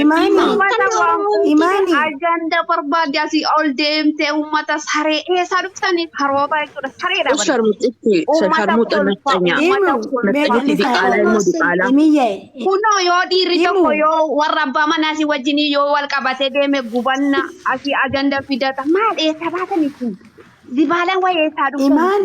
Imaani. Uummata waan Imaani. Agenda barbaadde asii ol deemtee uummata saree eessaa dhuftanii karoota jechuudha. Sareedha bari. Sharmuxitti Uummata sharmuxa kolfa. nafxanyaa. Uummata Imu. kolfa. Mee Nafxanyitti callisaa. diqaalaa immoo diqaalaa. Imiyyee. Kunoo yoo dhiirri Imu. tokko yoo warra abbaa manaa si wajjinii yoo wal qabatee deeme gubanna asii agenda fidata. Maal eessaa baatanii kun? Zibaalaan wayii eessaa dhuftanii? Imaan.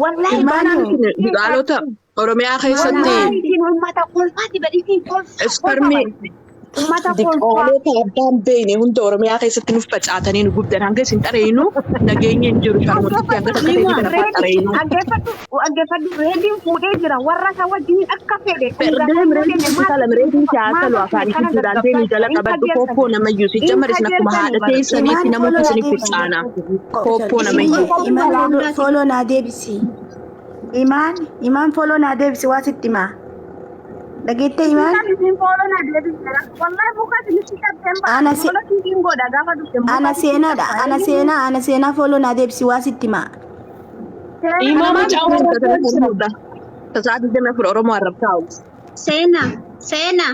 Wallaahi Imaani. Diqaalota Oromiyaa keessatti Wallaahi isin uummata kolfaati bari isin kolfaa kolfaa isparmii bari. Uummata kolfaa. diqaalota abbaan beekne hunda Oromiyaa keessatti nuuf facaatanii nu gubdan hanga isin xareenu nageenya hin jiru sharmuxitti hanga takka ta'e kana fa'aa xareenu. Dhaggeeffadhu dhaggeeffadhu reediin fuudhee jira warra isa wajjin akka fedhe Deem reediin si reediin si haasalu afaan isin jiraan deemi jala qabadhu kooppoo namayyuu si jammaris akkuma haadha teessaniitti namoota isiniif ficaana kooppoo namayyuu. Imaan follow follow naa deebisi. Imaan. Imaan follow naa deebisi waa sitti himaa. Dhageettee Imaan? Isin follow na deebisera. Wallahi muka isinitti cabseen ba'a. Ana se Follow siin godha gaafa dhufte muka ana isinitti seenaadha. cabsa. Ana seenaa. Ana seenaa follow naa deebisi waa sitti himaa. Seenaa Imaa mucaa warra jira. Tasaa 24 Oromoo arrabsaa'u. Seenaa. Seenaa.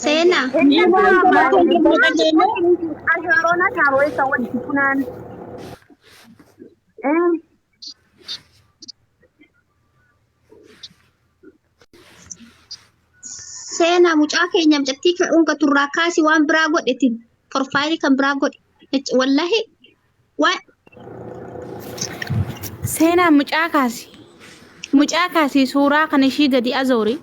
Seenaa. Imaa intala kan jennu dhageenye. Asharoon asharoo isa walitti funaan. Seenaa mucaa keenya mucattii unka turraa kaasi waan biraa godhetin profaayilii kan biraa godhe. Wallahi waan Seenaa mucaa kaasi. Mucaa kaasi suuraa kan ishii gadi azoori.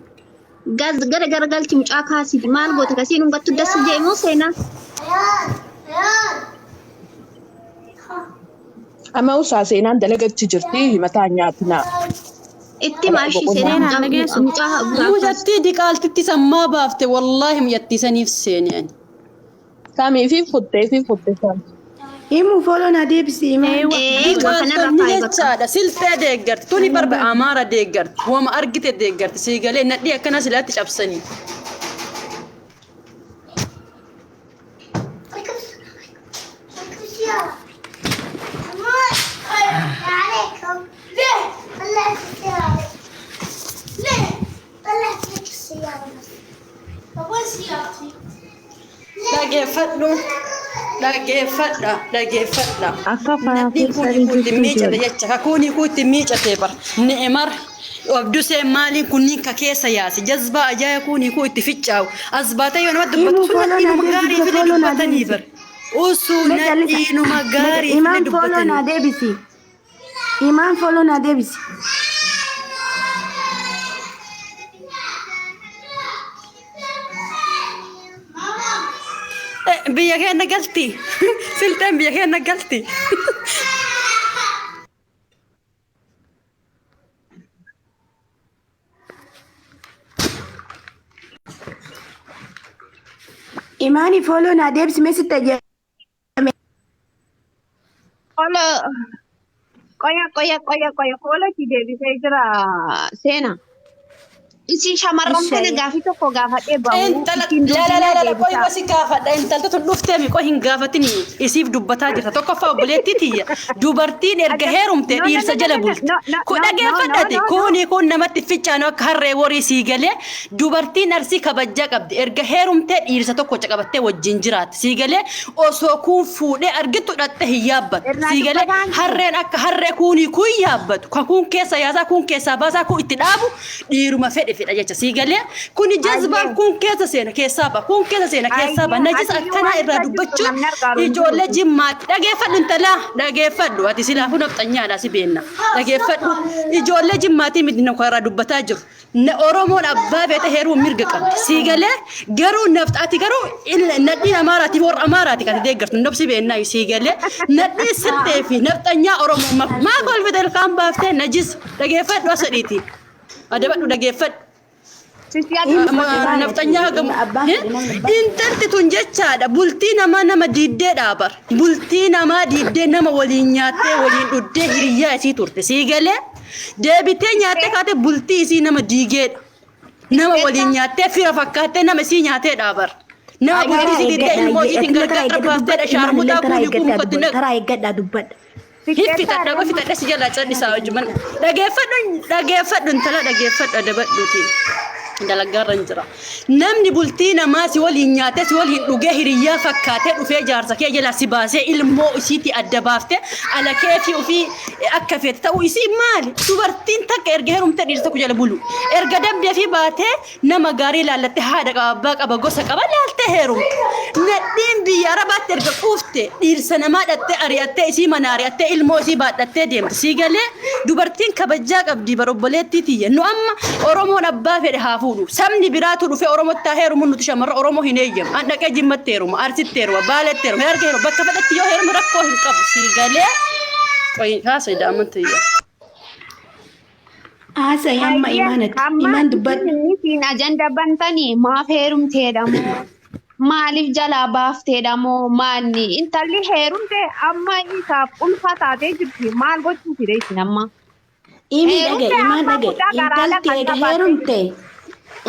Gaz gara garagalchi mucaa kaasi maal goota kasiin ungattu das jee moo seenaa. Amma usaa seenaan dalagatti jirti mataa nyaatinaa. Itti maashii seenaa Seenaa mucaa dhageessu. mucaa biraa kaasi. Mucattii diqaaltitti sammaa baafte wallaahi mucattii saniif seene ani. Samii fi futtee fi futte sami. Imu follow naa deebisi Imaan. Eewa. Ee waa kanarra Diqaaltonni faayi bakka. jechaadha silxee deeggarti tuni barba amaara deeggarti wama argite deeggarti siigalee nadhii akkana silaatti cabsanii. Dhageeffadhu dhageeffadha dhageeffadha. Akka Nadhii faafii kun sadii kuutti jirtu miicate ijoollee. jecha kakuuni kuutti miicate bar ni'imar abdusee maaliin kunniin ka keessa yaase jazbaa ajaa'iba kuunii kuu itti ficcaawu as baatee yoo nama Imu dubbatu sun follow naa nadhiinuma gaarii deebisi fide follow naa dubbatanii deebisi. bar usuu Mee callisa. nadhiinuma Mee gaarii fide Imaan follow naa dubbatanii. deebisi. Imaan follow naa deebisi. Biyya keenya galti silxeen biyya keenya galti. Imaani follow naa deebisi mee sitti ajajame. Follow qoya qoya qoya qoya follow si deebisee jira seenaa. Isin shamarran kana Ishee. gaafii tokko gaafadhee bahu Intala isin la la dubbinaa la la qoy deebisaa. wasi gaafadha intalti tun dhuftee mi qoy hin gaafatini isiif dubbataa jirta tokkoffaa obboleettii tiyya dubartiin erga Aga heerumte no no dhiirsa no jala no no bulti no no ku no no no dhageeffadhati no no. kuni kun namatti ficcaanu akka harree warii sii galee dubartiin arsii kabajjaa qabdi erga heerumtee dhiirsa tokko caqabattee wajjin jiraatti sii galee osoo kun fuudhee argittu dhatte hin yaabbattu Irraa sii galee dubbataan jiru. harreen akka harree kuunii kun yaabbatu ka kun keessa yaasaa kun keessaa baasaa kun itti dhaabu dhiiruma fedhe fedha jecha sii galee kuni jazbaan Ayyee. kun keessa seena keessaa ba kun keessa seena keessaa ba Ayyee. najis Ati iyyuu akkanaa waan irraa irra jirtu dubbachuun namni argaaru hin jiru. ijoollee jimmaatti dhageeffadhu intalaa dhageeffadhu ati silaafuu nafxanyaadha si beenna dhageeffadhu ijoollee jimmaatii miti nama irraa dubbataa jiru Na Oromoon abbaa feete heeruu mirga qabdi. Sii galee garuu naft ati garuu nadhiin Amaaraatiif warra Amaaraati kan deeggartu nobsi beennaa sii galee nadhii siltee fi nafxanyaa Oromoo maa kolfite ilkaan baaftee najis dhageeffadhu asadhiiti. Adabadhu dhageeffadhu. Nafxanyaa hagamu. Intalti tun jechaadha bultii namaa nama diiddee dhaabar. Bultii namaa diiddee nama waliin nyaattee waliin dhuddee hiriyyaa isii turte sii galee deebitee nyaattee kaatee bultii isii nama diigeedha. Nama waliin nyaattee fira fakkaattee nama isii nyaatee dhaabar. Nama bultii isii diiddee ilmoo isiitiin gargaara baafteedha shaarmuxaa kuuni kun mukatti naqu. Taraa eeggadhaa dubbadha. Fixadha qofa fixadha si jalaa callisaa wajjuman. Dhageeffadhu dhageeffadhu intala dhageeffadhu adabadhuuti. Dalaggaarra hin jira. Namni bultii namaa si waliin nyaatee si waliin dhugee hiriyyaa fakkaatee dhufee jaarsa kee jalaa si baasee ilmoo isiitii adda baaftee ala kee fi ofii akka feete ta'uu isii maali? Dubartiin takka erga heerumtee dhiirsa tokko jala bulu. Erga dabdee fi baatee nama gaarii laallattee haadha qaba abbaa qaba gosa qaba laaltee heerumte. Nadhiin biyya Arabaatti erga quufte dhiirsa namaa dhattee ari'attee isii mana ari'attee ilmoo isii baadhattee deemte. Sii galee dubartiin kabajjaa qabdi bar obboleettii tiyya. Nu amma Oromoon abbaa fedhe haa fuudhu. Sabni biraatu dhufee Oromotti haa heerumu nuti shamarra Oromoo hin eeyyamu. An dhaqee Jimmatti heeruma, Arsitti heeruma, Baaletti heeruma, Harargee heeruma bakka fedhetti yoo heerume rakkoo hin qabu. Sii galee qoyi haasa'e daa'imman tiyya. Haasa'i amma Hayyee imaanatti. amma Imaan dubbadhu. isin isin ajanda bantanii maaf heerumteedha moo maaliif jalaa baafteedha moo maanni intalli heerumte amma isaaf ulfa taatee jirti maal gochuufi isin amma Imi dhaga'i, heerumte imaan amma dhaga'i. mucaa garaadha Intalti kan eega qabaattee heerumte. jirti.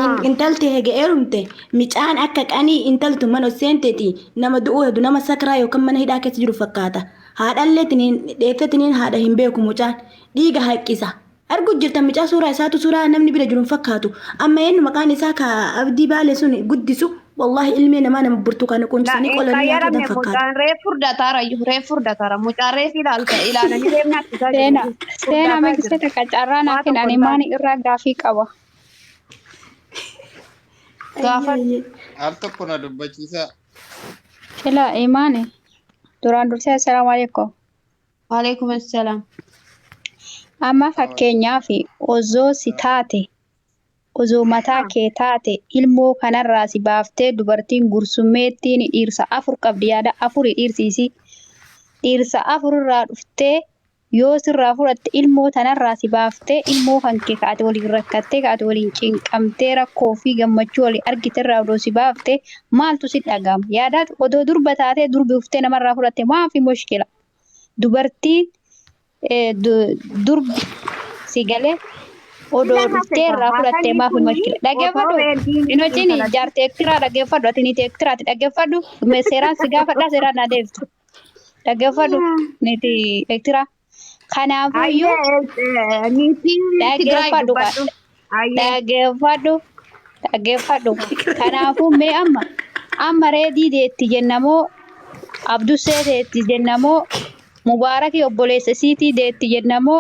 Ah. Intalti eega heerumte. Micaan akka qanii intaltu mana seenteeti nama du'uu hedu nama sakraa yookaan mana hidhaa keessa jiru fakkaata. Haadhallee tiniin dheeftee tiniin haadha hin beeku mucaan. Dhiiga haqqisa. Argu jirta micaa suuraa isaatu suuraa namni bira jiru hin fakkaatu. Amma eenyu maqaan isaa ka Abdii Baale sun guddisu wallahi ilmee namaa nama burtukaana La qunchisanii hin qolanii nyaata qayyaramne dan fakkaata. mucaan reef furdataara iyyuu reef furdataara mucaan reef ilaalta ilaalanii reef nyaachisaan jiru Seena seena furdataa meeqsee jira takka carraa naa waa kenna tokko ani hin taane maani irraa gaafii qaba. gaafa Ayyee. Al tokko na dubbachiisaa. Ilaa imaani duraan dursee assalaamu alaikum. Waalaikum assalaam. Amma fakkeenyaaf osoo si taate osoo mataa kee taate ilmoo kanarraa si baaftee dubartiin gursummeettiin dhiirsa afur qabdi yaada afuri dhiirsi isii dhiirsa afurirraa dhuftee yoo sirraa fudhatte ilmoo tanarraa si baaftee ilmoo kan kee kaate waliin rakkattee kaate waliin cinqamtee rakkoo fi gammachuu waliin argiterraa odoo si baafte maaltu si dhaga'ama yaadaat odoo durba taatee durbi uftee namarraa fudhatte maafi mushkila dubartiin durbi si galee odoo Ila hafe dhuftee irraa fudhattee haasanii maaf kuni mushkila otoo dhaggeeffadhu reediin hin hojini intalatti jaartee ektiraa dhaggeeffadhu ati niiti ektiraati dhaggeeffadhu Mee seeraan si gaafadha seeraan na deebifta dhaggeeffadhu niiti ektiraa kanaafuyyuu Ayyee niitiin Tigraay dhaggeeffadhu kaa dubbadhu. Ayyee. dhaggeeffadhu dhaggeeffadhu kanaafuu mee amma amma reedii deetti jennamoo abdussee deetti jennamoo mubaarakii obboleessa isiitii deetti jennamoo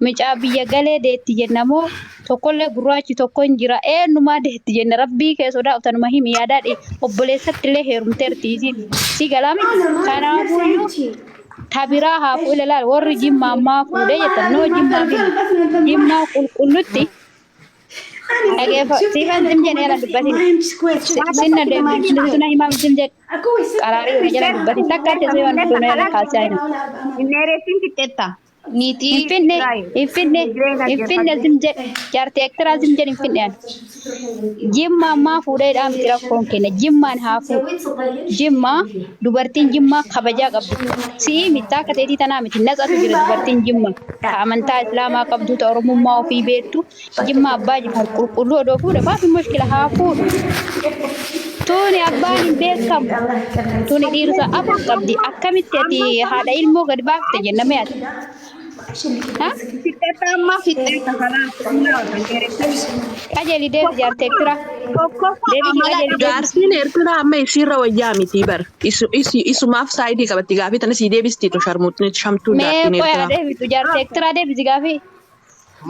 micaa biyya galee deetti jennamoo tokkollee gurraachi tokko hin jira eenyumaa deetti jenna rabbii kee sodaa utanuma himi yaadaa dhee obboleessatti illee heerumteerti isiin si galaa miti kanaafuyyuu tabiraa haa fuudhe laal warri jimmaa ammaa fuudhee jettan noo jimmaa fi jimmaa qulqullutti dhageeffa siifan zim jedhe jala dubbatin sinna deebisuna himaa zim jedhe qaraarii kana jala dubbatin takka atti siifan dubbatuna jala kaasaa hima Inneereessin fixxeetta. Niitii hin finne Tigraay. hin finne Tigreen hin finne dhaggeeffadhu. zim jedhe jaartii ektiraa zim jedhe hin finne ani jimma ammaa fuudhee dhaa miti rakkoon kenna jimmaan haa fuudhu jimmaa dubartiin jimmaa kabajaa qabdu si'ii miti akka teetii tanaa miti natsatu jira dubartiin jimmaa ta amantaa islaamaa qabdu ta oromummaa ofii beektu jimma abbaa jifaar qulqulluu odoo fuudhe maaf hin mushkila haa fuudhu tuni abbaan hin beekamu tuni dhiirsa afur qabdi akkamitti ati haadha ilmoo gad baafte jenna mee ati ha Fixxeetta amma fixxeetta kanaaf inneereessin. qajeeli deebi jaartee ektira Tokkoffaa deebisi amala qajeeli dhabuu. deebisi Jaartiin Eertiraa amma isiirra wayyaa miti bar. Isumaaf saayidii qabatti gaafii tana sii deebistiitu sharmuutni shamtuun mee jaartiin qoyaa Eertiraa. deebitu jaartee ektiraa deebisi gaafii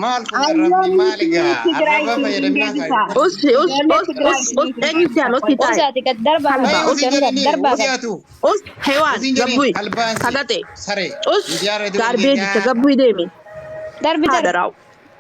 Maal kun arrabni Ayyee maali niitii gaa? Tigraay Arraba siin fayyadamnaa deebisa. kaa. Us us Ijoollee us Tigraay us us siin eenyutti deebisa. aan usi taa'e. usaati gad darbaa Kalba gad Ay us usin gad jedhini darbaa usi gad atu. us hewaan Usin jedhini gabbuyi kalbaansi sagate saree. us Miidiyaa irratti gaarbeejicha walgeegaa. gabbuyi deemi. darbi Haadha darbi raa'u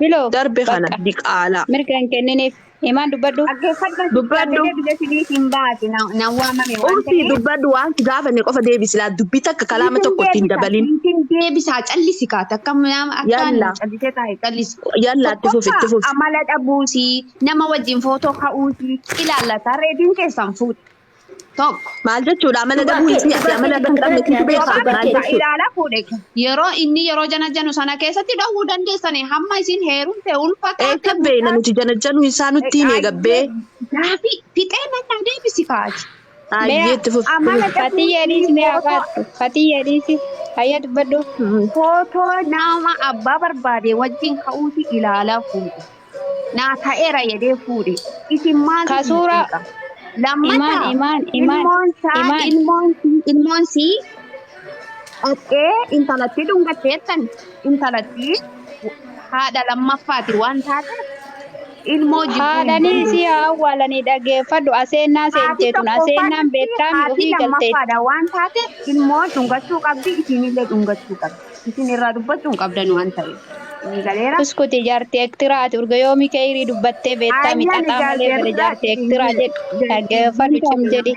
biloo darbe kana bakka diqaalaa. mirga hin kenniniif imaan dubbadhu Dhaggeeffadhu Dubbadhu. deebisee siniif hin baate na waamame waan Usi ta'eef. dubbadhu waan si gaafanne qofa deebisi laa dubbii takka kalaama Niitiin tokko ittiin deebisa. dabalin. Niitiin deebisa. Callisi kaata. Akka nama akka Yalla callisee taa'e callisi. yalla itti fufi itti Tokkoffaa fufi. amala dhabuusii nama wajjin footoo ka'uusii ilaallata. Reediin keessan fuudhe. Tokko. Maal jechuudha amala Dhugaa dhabuu kee isii ati dhugaa amala keeti akka hin bakka qabne kanatti situ naa beekaa deebisi Kophaa dhugaa maal keeti. keessa jechuudha. ilaalaa fuudhe. Yeroo inni yeroo jana janu sana keessatti dhowwuu dandeessani. Hamma isin heerumte ulfa taate Eessa beeyna mucaa nuti janajjanuu isaa nutti hime gabbee. gaafii fixee nan deebisi kaati. mee Ayyee itti fufi. Amala fatiyya dhabuusii dhiisi mee footoo hafaattu fatiyya dhiisi hayya dubbadhu footoo nama abbaa barbaade wajjin ka'uuti ilaalaa fuudhe. Naa ta'eera jedhee fuudhe. Isin maaltu Ka isin suuraa cinqa? Imaan Lammataa imaan imaan ilmoon isaa imaan ilmoon ilmoon sii dhaqee intalatti dhungatteettan intalatti haadha lammaffaati waan taateef ilmoo jibbuu hin haadhanii dandeessu. si haa awwaalanii dhageeffadhu aseennaa Haati seenteetun tokkoffaa aseennaan dhufti beektaami haati ofii galteetti. lammaffaadha waan taateef ilmoo dhungachuu qabdi isinillee dhungachuu qabdi. Isin irraa dubbachuu hin qabdan waan ta'eef. Inni galeera. Uskuti jaartii ektiraati urga yoomi keeyrii dubbattee beektaami Ayyaana xaxaa malee jaartii bare jaartii ergaa ektiraa jedhu dhageeffadhu cim jedhi.